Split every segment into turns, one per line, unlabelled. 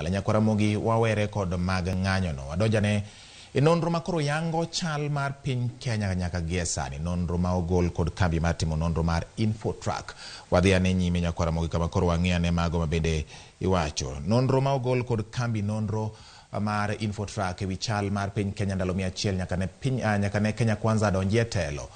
Kwamala. Nyakwar Ramogi wawere kod mag ng'anyono. Wadonjane e nonro ma koro yango chal mar piny Kenya nyaka gie sani. Nonro ma ogol kod kambi mar timo nonro mar Infotrack. Wadhi ane nyime Nyakwar Ramogi kama koro wang'i ane mago ma bende iwacho. Nonro ma ogol kod kambi nonro mar Infotrack ewi chal mar piny Kenya ndalo 100 nyaka ne piny nyaka ne Kenya Kwanza donjie telo.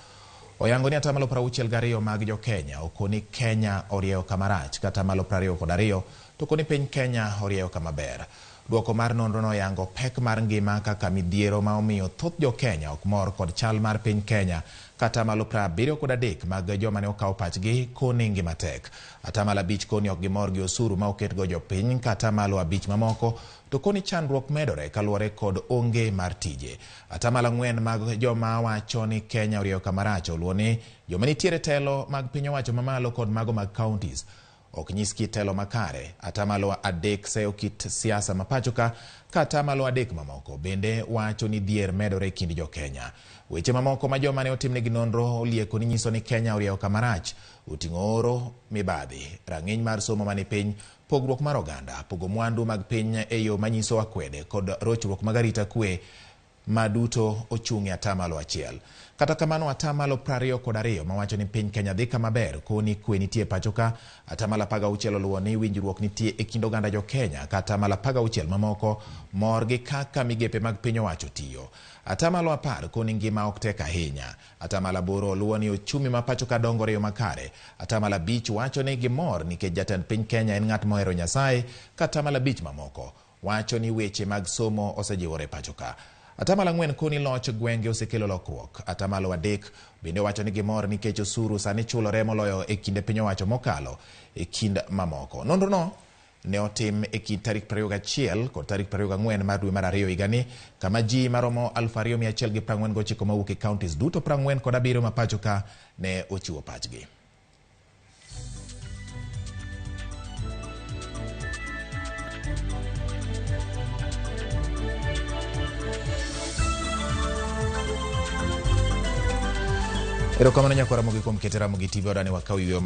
Oyango ni atamalo 62 mag jo Kenya okoni Kenya orieyo kama rach kata atamalo 22 to okoni piny Kenya orieyo kama ber. Duoko mar nonro no oyango pek mar ngima kaka midhiero ma omiyo thoth jo Kenya ok mor kod chal mar piny Kenya kata atamalo 73 mag joma ne okawo pachgi koni ngima tek. Atamalo 5 koni ok gimor gi osuru ma oketgo jopiny kata atamalo 5 mamoko to koni chandruok medore kaluwore kod onge mar tije. Atamalo 4 mag joma wacho ni Kenya orieyo kama rach oluwo ni joma nitiere telo mag piny owacho mamalo kod mago mag counties ok nyis kit telo makare. Atamalo 3 seyo kit siasa ma pacho ka atamalo 3 mamoko bende wacho ni dhier medore e kind jo Kenya. Weche mamoko ma joma ne otimnegi nonro olieko ni nyiso ni Kenya orieyo kama rach oting'o oro, mibadhi, rang'iny mar somo mani piny, pogruok mar oganda, pogo mwandu mag piny e yo manyiso akwede kod rochruok mag arita kwe ma duto ochung' e atamalo 1. Kata kamano atamalo 22 mawacho ni piny Kenya dhi kama ber koni kwe nitie pacho ka, atamalo 16 oluwo ni winjruok nitie e kind oganda jo Kenya, ka atamalo 16 mamoko mor gi kaka migepe mag piny owacho tiyo. Atamalo 10 koni ngima ok tek ahinya. Atamalo 8 oluwo ni ochumi ma pacho ka dongore yo makare. Atamalo 5 wacho ni gimor nikech jatend piny Kenya en ng'at mohero Nyasaye, ka atamalo 5 mamoko wacho ni weche mag somo osejiwore pacho ka. Atamalo 4 koni loch gwenge osekelo lokruok. Atamalo 3 bende wacho ni gimor nikech osuru sani chulore moloyo e kinde piny owacho mokalo e kind mamoko. Nonro no ne otim e kind tarik 21 kod tarik 24 mar dwe mar 2 higani, kama ji maromo 2149 mawuok e counties duto 47 ma pacho ka ne ochiwo pachgi. Erokamano Nyakwar Ramogi kuom keto Ramogi TV odani wakaw yueyo.